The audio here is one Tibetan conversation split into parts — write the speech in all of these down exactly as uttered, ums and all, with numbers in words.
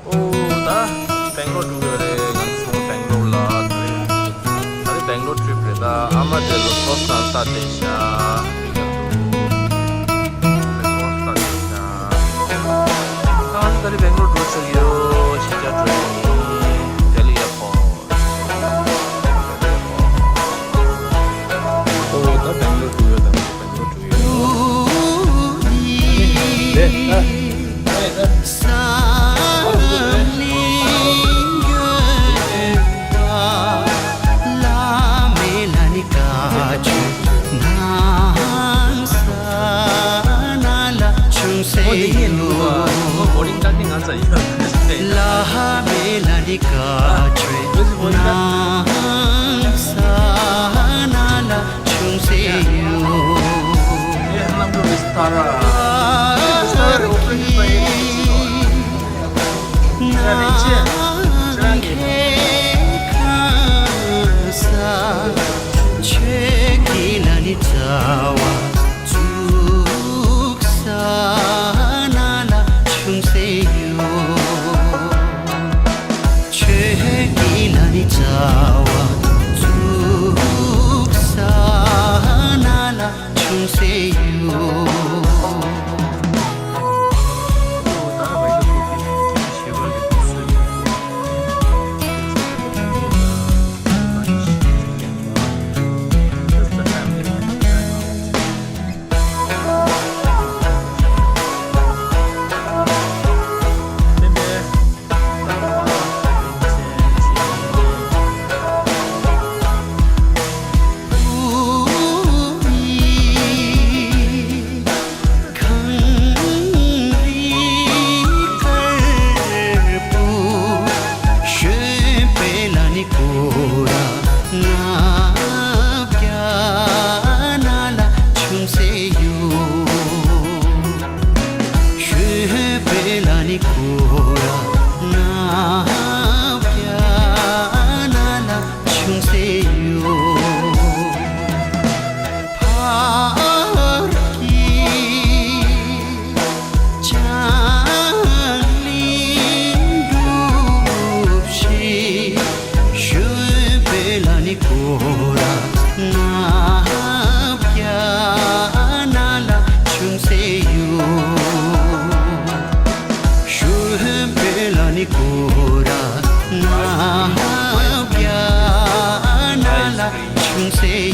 ཨོ་ད་སྦེང་ལོར་འགྲོ་གི་རེད། ང་ཚོ་ཚང་མ་སྦེང་ལོར་ལ། ད་རེས་སྦེང་ལོར་ཊི་རིབ་རེད། ད་ཨ་མ་དེ་ལ་ཊོས་ནང་ལྟ་བསྡད་ཤག་ཊོས་ལྟ་བསྡད་ཤག་ད་ང་ཚོ་ད་རེས་སྦེང་ལོར་འགྲོ་ཆོག་ཡོད། ཤི་ཅག་འགྲོ་ཡོད། ལྡི་ལི་ཨེར་པོར་ཊི། ཨོ་ད་སྦེང་ལོར་འགྲོ་ཡོད། ད་སྦེང་ལོར་འགྲོ་ཡོད།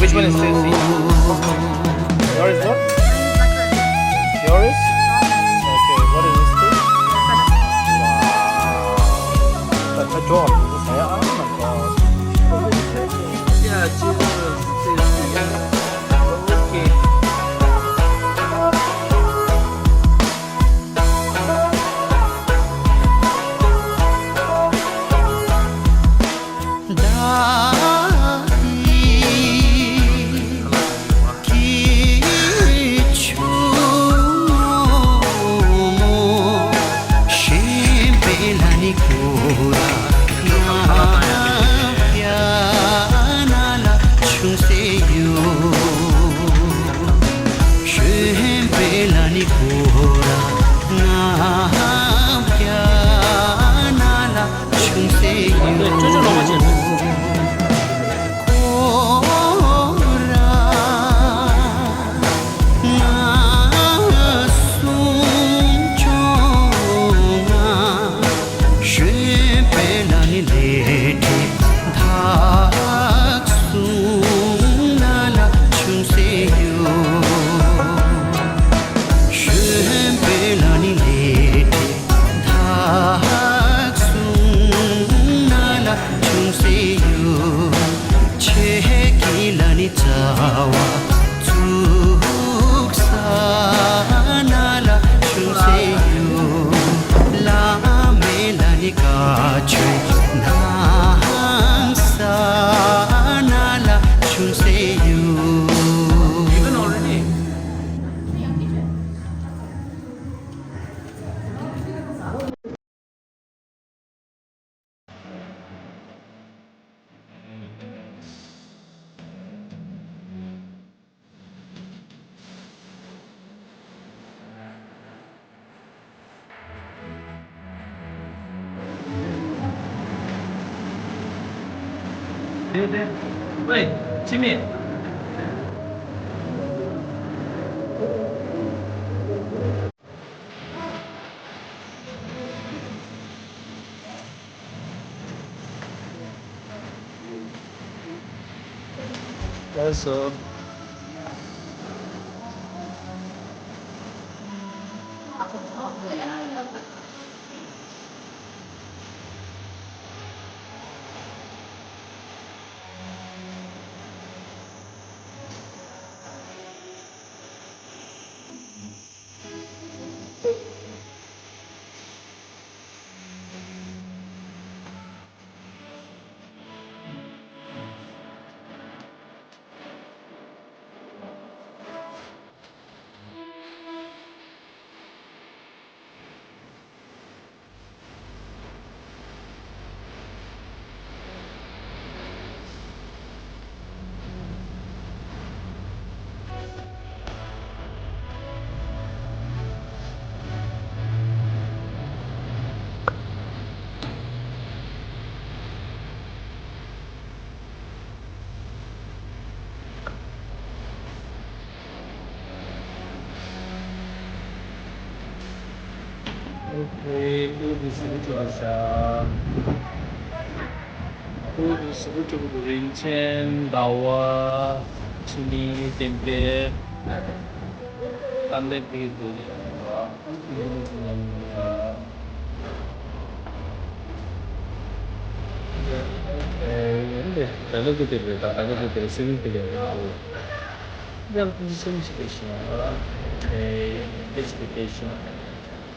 Which one is this? Your is what? Your is? Okay, what is this thing? Wow. A, a doll. Oh my God. Yeah, Jesus. Okay. དེ་དེ། ཝེ། འཆི་མེད། ལགས་སོ། Okay, who is it? Who is it? རིན་ཆེན། ཟླ་བ། འཆི་མེད། བསྟན་འཕེལ། གཏམ་ལྡན་ཕ་གི་འདུག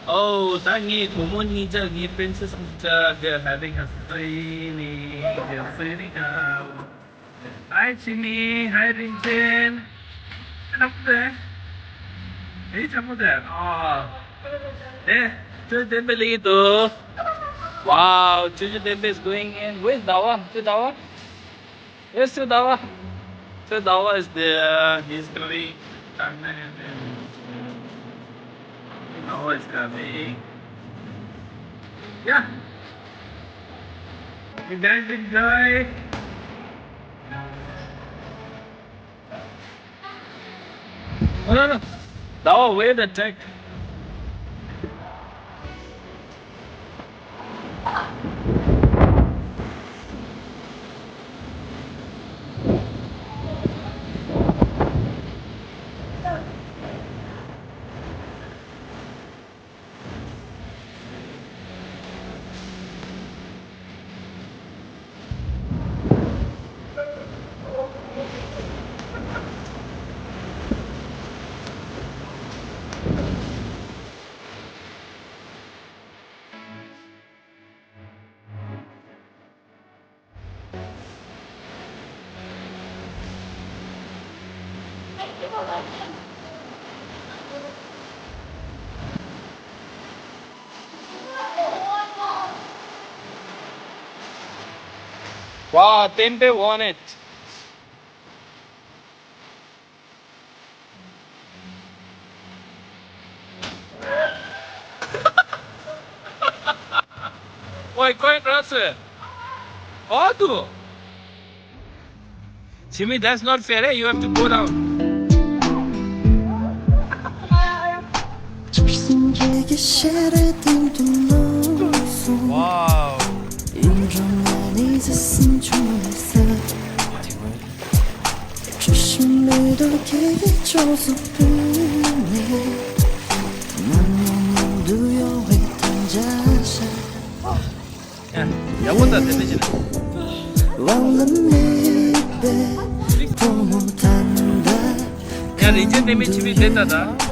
Oh, ད་ངའི་བུ་མོ་གཉིས་ཀ་ངའི་princess གཉིས་ཀ they are having a feeling, they are feeling out. Hi, Chini. Hi, Rinchen. Come there. Hey, come there. Oh. Eh, ཅོ་ཅོ་བསྟན་འཕེལ་ལེགས་འདུག Wow, ཅོ་ཅོ་བསྟན་འཕེལ is going in. Where's Dawa? ཅོ་ཟླ་བ། Yes, ཅོ་ཟླ་བ། ཅོ་ཟླ་བ is there. He's coming. Dawa is coming. Yeah. You guys enjoy. No, no, no. Dawa, where the tech? Wow, Tempe won it. Why, quite Russell? How do? Jimmy, that's not fair, eh? You have to go down. Wow. ཡག་པོ་ད་དེ་འདྲ་བྱེད་ན། ཡ་རིན་ཆེན་དེ་མི་ཆི་མི་དེ་ད་ད།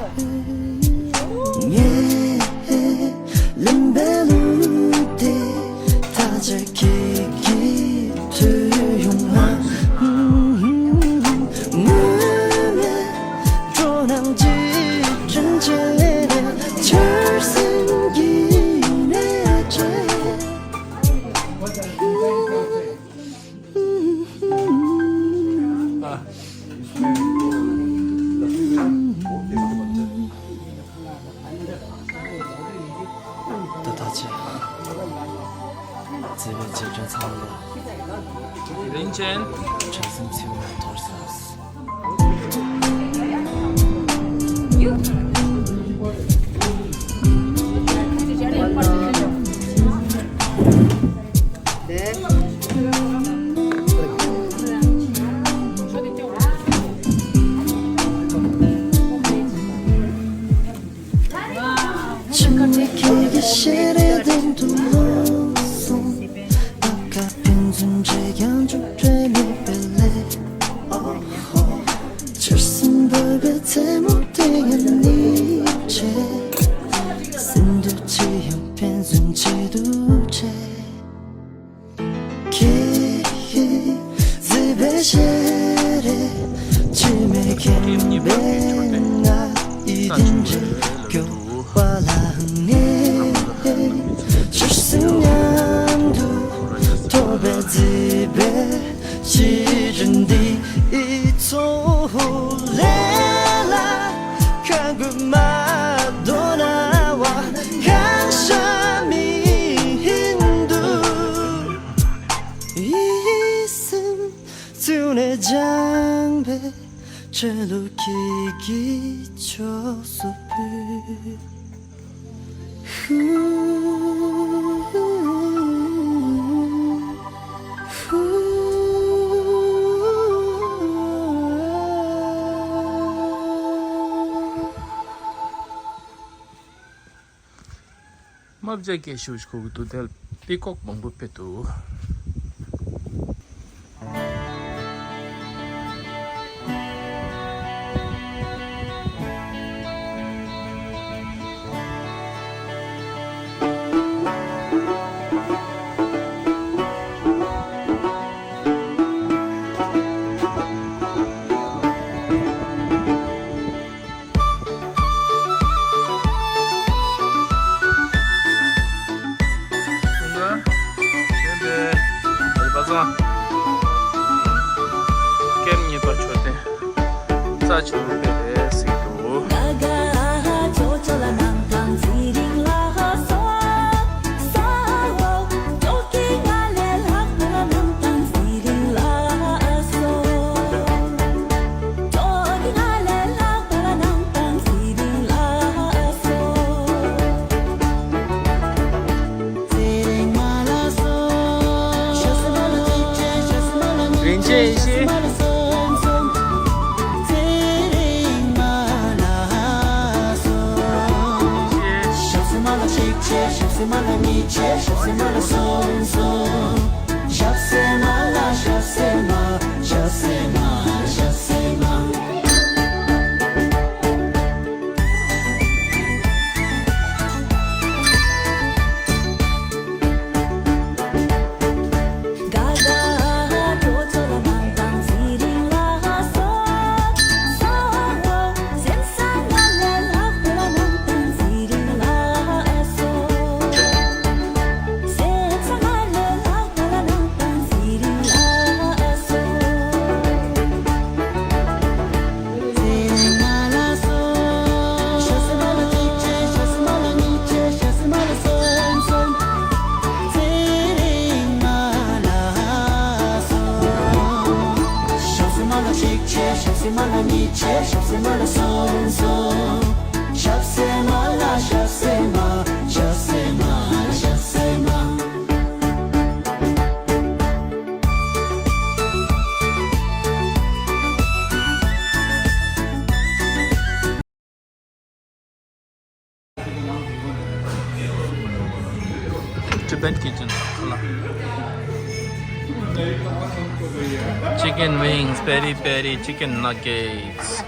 མཛད་པའི་རྗེས་དྲན་ཚང་མ་ལ། རིན་ཆེན། བྱང་སེམས་ཚིག་ངན་དོར་སོང་། ཁྱིམ་གྱི་ཁྱིམ་གྱི་ཤེས་རེ་དོན་དུ་ལོག་སོང་། ད་ག་ཕན་ཚུན་བརྗེད་ཀྱང་འཇུག་འབྲས་མེད་པའི་ལས། ཨོ་ཧོ། ཆར་ཟིམ་བབས་པའི་མཚན་མོ་དེ་ཡང་ནི་བྱེད། སེམས་སྡུག་ཅི་ཡང་ཕན་ཚུན་བྱེད་དུ་བྱེད། ཁྱེད་ཀྱིས་བཟོས་པའི་ཤེས་རིག་ཕྱི་མའི་ཁེངས་པས་ང་ཡིད་བརྟན་འདྲ་སྐྱོ་བ་ལ་ངས་ཆུ་སྲིན་མཉམ་དུ་ཐོགས་པའི་བཟོས་པའི་ཕྱི་དྲན་འདིའི་ཚོགས་ལས་ལ་ཁ་འགུལ་མ་འདོན་ན་བ་གང་ཤ་མི་ཧིན་དུ། ཡིད་སེམས་ཚུལ་ནས་སྦྱངས་པའི་ཆ་ལུགས་ཀྱི་ཕྱོགས་སུ་བུད། ཧུ། ཧུ། རྨ་བྱ་སྐད་ཤུགས་ཤིག་གོ་གི་འདུག་དེར་པི་ཀོག་མང་པོ་ཕེབས་འདུག་རིན་ཆེན་ཡེ་ཤེས། Tibet kitchen. Chicken wings, peri peri, chicken nuggets.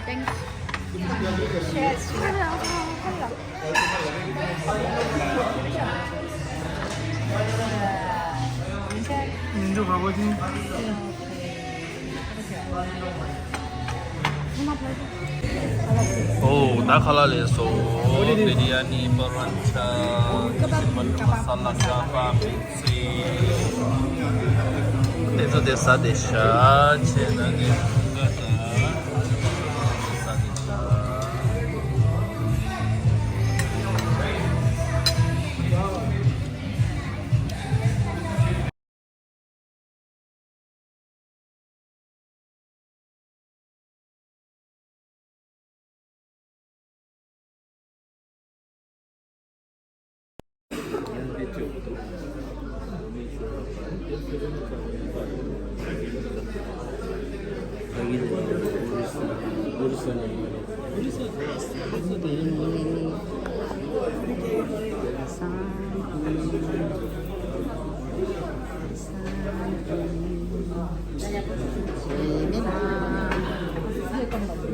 ཨོ། ད་ཁ་ལག་ལེན་སོང་། བི་རི་ཡ་ནི། པ་རོན་ཆ། ཤི་མ་ལུ་མ་ས་ལ། ཀ་པ། མིག་སི། དེ་ཚོ་དེ་ཟ་དེ་ཤ་ཆེ་ན་དེ་ཀ་ད་ཟ་དེ་ཤ།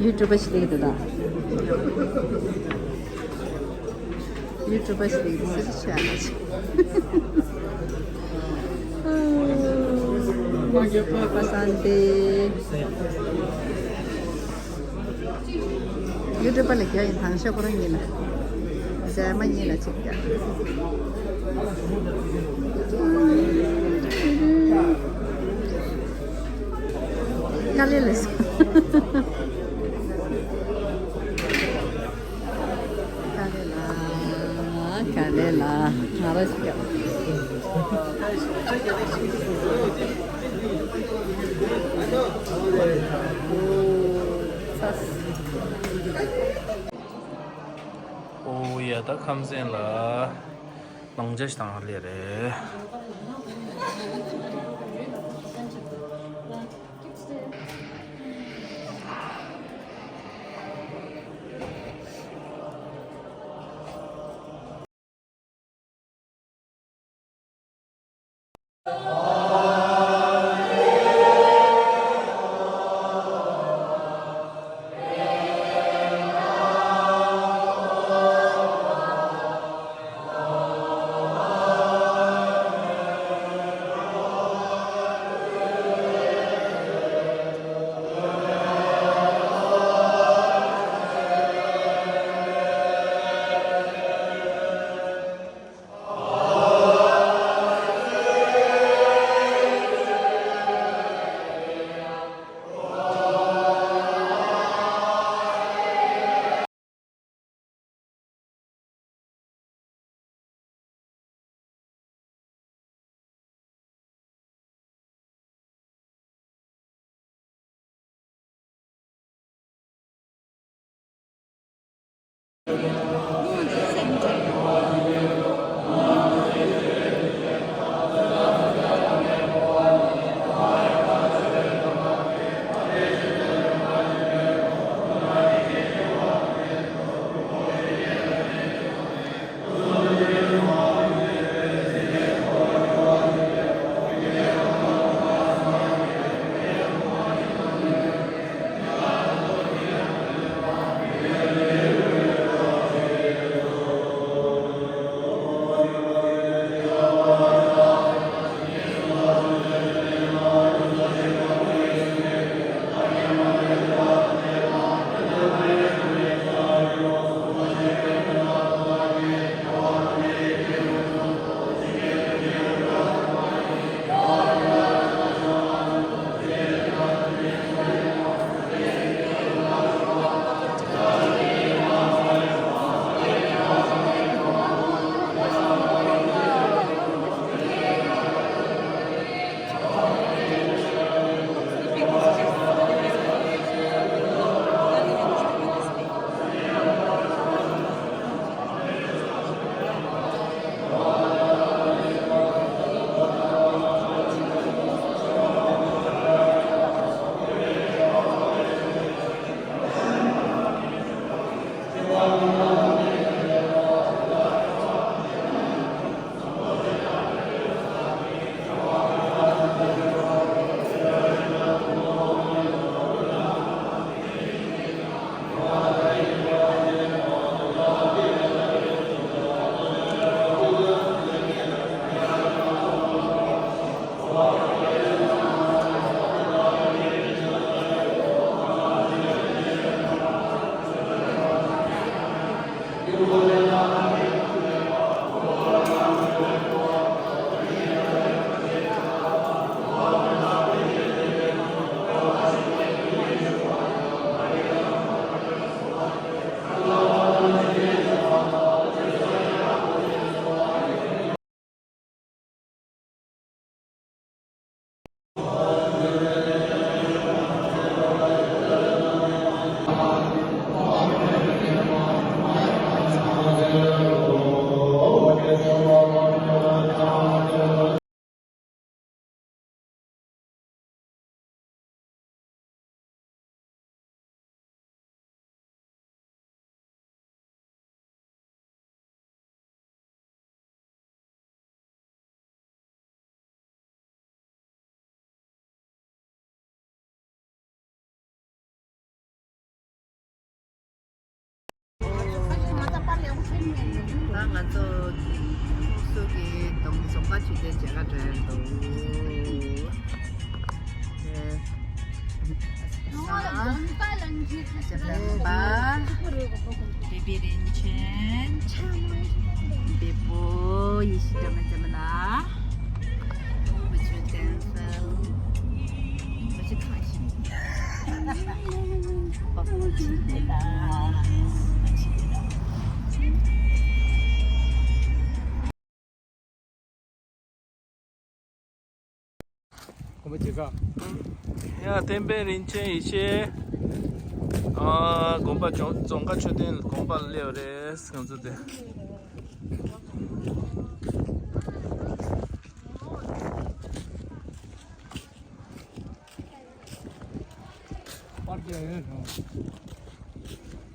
ཡུ་ཊུབ་པ་ཞིག་རེད་འདུག་ད། ཡུ་ཊུབ་པ་ཞིག་རེད་འདུག་སི་ཆུ་ཨ་ཅི། པ་སན་ཏེ། ཡུ་ཊུབ་པ་ལ་རྒྱ་ཡིན་དང་ཤ་ཁོ་རང་ཡིན་ལ། ཟས་མ་ཡིན་ལ་ཅིག་རྒྱ། དཀའ་ལས་ལས། དཀའ་ལས་ལ། དཀའ་ལས་ལ། ང་རང་ཞིག་རྒྱ། ཨོ་ཡ་ད་ཁམས་སེང་ལ་ནང་ཇ་ཞིག་དང་ལས་རེད། ད་ང་ཚོ་ཁོང་ཚོ་གི་རྫོང་རྫོང་པ་ཆུ་ཚོད་བརྒྱད་ཀ་འགྲོ་ཡ་འདུག་རྫོང་པ་བེ་བི་རིན་ཆེན། བེ་པོ་ཡེ་ཤེས་སྒྲོལ་མ་འཛོམས་ལ། བུ་ཆུ་བསྟན་འཛིན། བུ་ཆུ་ཁང་ཞིག་དགོན་པ་ཇི་ག་ཡ། བསྟན་པའི་རིན་ཆེན་ཡེ་ཤེས། ཨ། དགོན་པ་རྫོང་རྫོང་དཀར་མཆོད་རྟེན་དགོན་པ་སླེབས་རེད་ང་ཚོ་དེ། པར་རྒྱག་ཡོད་རེད།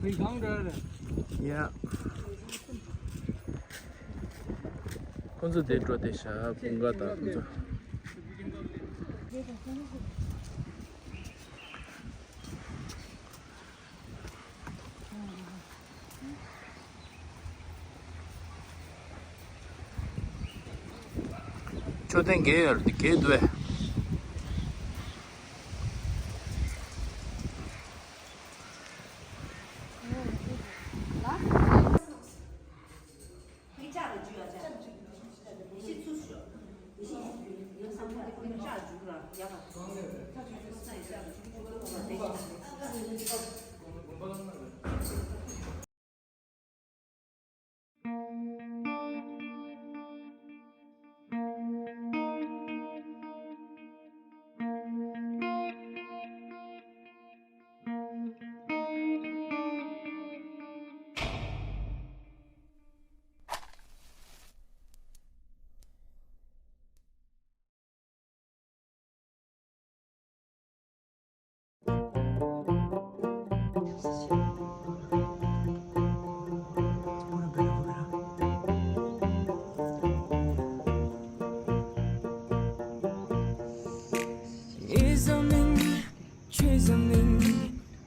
དེ་གང་འདྲ་རེད། ཡ། ཁོང་ཚོ་དེ་འགྲོ་དེ་ཤ་སྤུན་ཀ་དང་ཁོང་ཚོ། མཆོད་རྟེན་བརྒྱད་ཡོད་རེད། བརྒྱད་འདུག་བས།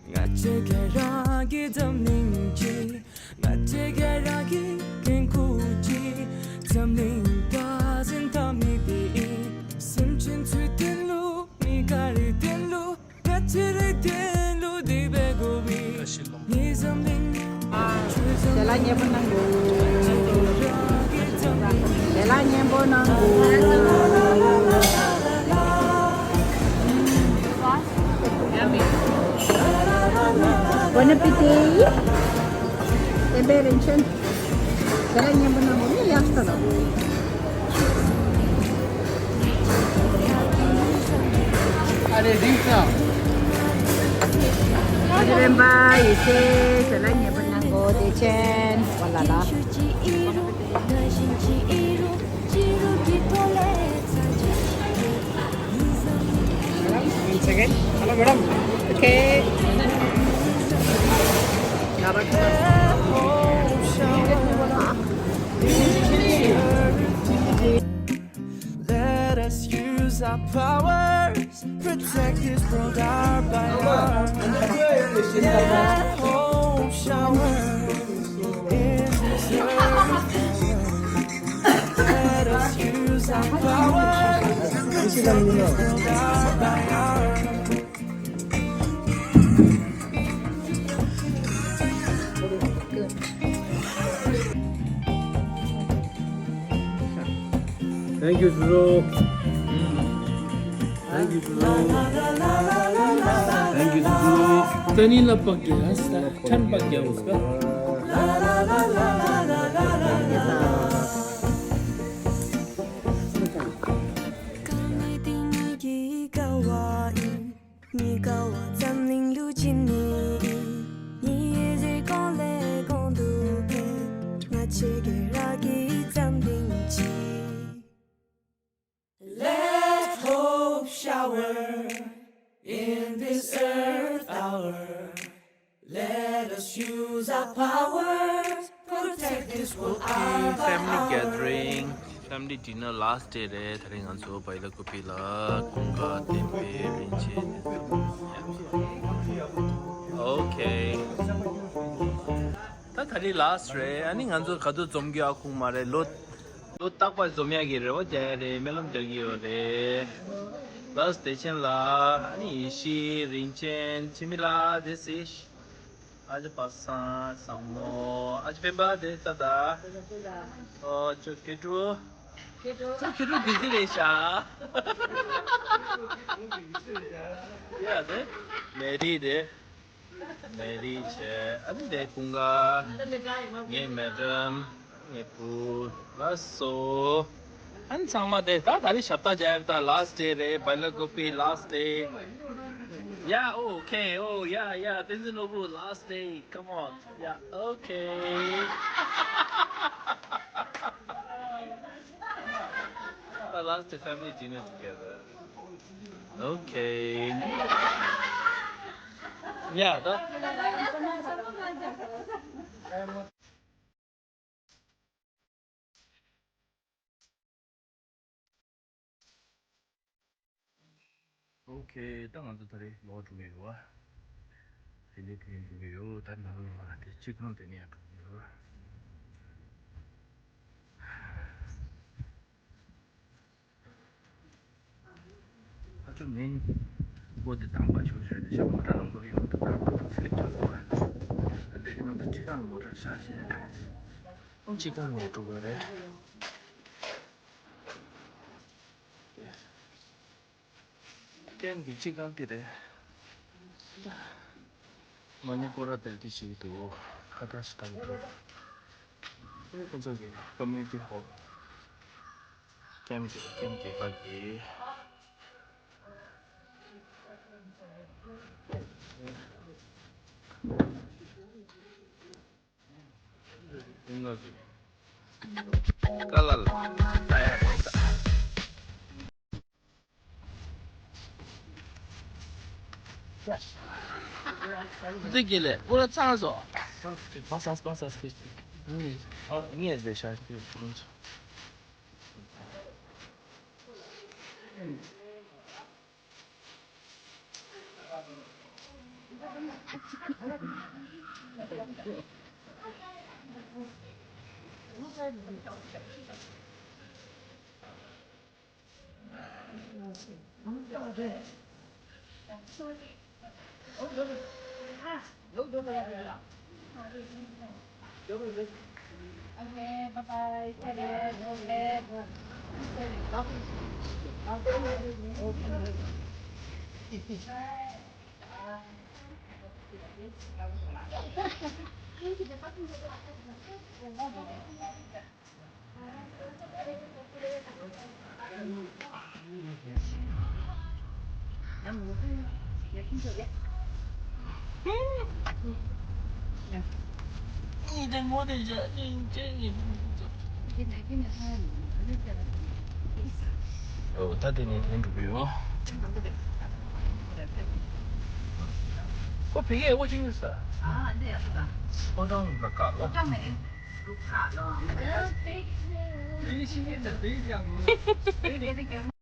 ང་ཚོ་ག་རང་གི་འཛམ་གླིང་གཅིག་ང་ཚོ་ག་རང་གི་འགན་ཁུར་གཅིག་འཛམ་གླིང་བདག་འཛིན་དང་མི་བདེ་སེམས་ཅན་ཚུལ་ལྡན་ལུགས་མི་དགའ་རིགས་ལྡན་ལུགས་ང་ཚོ་རིགས་ལྡན་ལུགས་འདི་བས་གོ་བའི་ངའི་འཛམ་གླིང་། ཞལ་ལག་སྙན་པོ་གནང་དགོས། ཞལ་ལག་སྙན་པོ་གནང་དགོས། Bon appétit. བསྟན་པའི་རིན་ཆེན། ཞལ་ལག་སྙན་པོ་གནང་དགོས་ནི་ཡག་ས་རེད། ཨ་རེ་རིང་ས། ཨ་རེ་རིང་པ་ཡེ་ཤེས་ཞལ་ལག་སྙན་པོ་གནང་དགོས། བདེ་ཆེན་བ་ལ་ལ། One second. Hello, madam. Okay. Let us use our powers, protect this world hour by hour. Let hope shower in this earth. Let us use our powers, protect this world hour by hour. Thank you, Suzu. Thank you, Suzu. Thank you, Suzu. Tani la pakya, sa, chan pakya uska. གཉིས་ཀ་བ་འཛམ་གླིང་ལུ་ཅི་ནི་ཡིན། གཉིས་ཡོད་ཟེར་གང་ལས་གང་འདུག་གེ། ང་ཆེ་གེ་ར་གི་འཛམ་གླིང་ཅི། Let hope shower in this earth hour. Let us use our powers, protect this world. Okay, family gathering, family dinner last day རེད། དེ་རིང་ང་ཚོ་བྷ་ཡི་ལ་ཀུ་པི་ལ་ཀུན་དགའ་བསྟན་པའི་རིན་ཆེན། Okay. ད་ད་རེས་ལཱ་སི་ཊི་རེད། ཨ་ནི་ང་ཚོ་ག་དུས་འཛོམས་རྒྱུ་ཨ་ཁུག་མ་རེད། ལོ་ལོ་རྟག་པར་འཛོམས་ཡག་གི་རེ་བ་རྒྱག་ཡག་རེད། སྨོན་ལམ་རྒྱག་གི་ཡོད་རེད། ལཱ་སི་ཊི་བདེ་ཆེན་ལགས། ཨ་ནི་ཡེ་ཤེས། རིན་ཆེན། འཆི་མེད་ལགས། དེ་སི། ཨ་ཅག་པ་སངས། བཟང་མོ། ཨ་ཅག་སྤེན་པ། དེ་ད་ད། ཨོ་ཅོ་སྐྱེ་དྲུག་སྐྱེ་དྲུག་སྐྱེ་དྲུག་དེ་སི་རེད་ཤག་ཡ་དེ་མེ་རི་རེད། མེ་རི་བྱས། ཨ་ནི་དེ་ཀུན་དགའ། ངའི་མེ་ཌམ། ངའི་བུ། ལགས་སོ། ཨ་ནི་ཚང་མ་དེ་ད་ད་རེས་ཞབས་ཏག་རྒྱག་ཡག་ད་ལཱ་སི་ཊི་ཌེ་རེད། སྦེལ་ཀོབ་པི་ལཱ་སི་ཊི་ཌེ། Yeah, okay. Oh, yeah, yeah. བསྟན་འཛིན་ནོར་བུ་last day. Come on. Yeah, okay. Our last family dinner together. Okay. Yeah, that. Okay, ད་ང་ཚོ་ད་རེས་ལོག་འགྲོ་གི་ཡོད། དེ་ནས་དེ་ནས་འགྲོ་གི་ཡོད། ད་ནང་ལ་དེ་སྤྱི་ཁང་དེ་ནས་ཡར་འགྲོ་གི་ཡོད། ཨ་ཅོ་མིན། པོ་དེ་དང་པ་ཞུ་ཞུ་དེ་ཤ་མོ་ཊ་ལ་འགྲོ་གི་ཡོད། ད་ད་ཚེ་ལེགས་ཆགས་འགྲོ་བ། དེ་ནང་དུ་སྤྱི་ཁང་མོ་ཊ་བཞག་བྱས། སྤྱི་ཁང་ནས་འགྲོ་གི་རེད། ཀན་གྱི་སྤྱི་ཁང་འདི་རེད། མ་ཎི་པུ་ར་དེར་འདི་ཞིག་འདུག་ཁ་བརྡ་ཞིག་བཏང་འདུག་ཁོ་ཚོ་གི་ཀོ་མིའུ་ནི་ཊི་ཧོལ། ཀན་གྱི་ཀན་གྱི་ཕ་གི། ཀ་ལ་ལ། ད་ཡ་རེད་ད། འདི་གི་ལས་པུ་ར་ཚང་སོ། པ་སངས་པ་སངས་ཀི། ཨ་ངས་ལས་ཤ་ཀི། Okay, bye bye. Take care. ཨོ། ད་དེ་ནས་དེ་འགྲོ་གི་ཡོད། ཁོ་ཕ་གིར་ཨེ་ཝ་ཅིག་ཡོད་ས། ཨ་འདི་ཡག་པོ་འདུག་ཨོ་ཀྲང་ལ་ཀ་ལ། ཨོ་ཀྲང་མེད། ལུག་ཁ་ལ།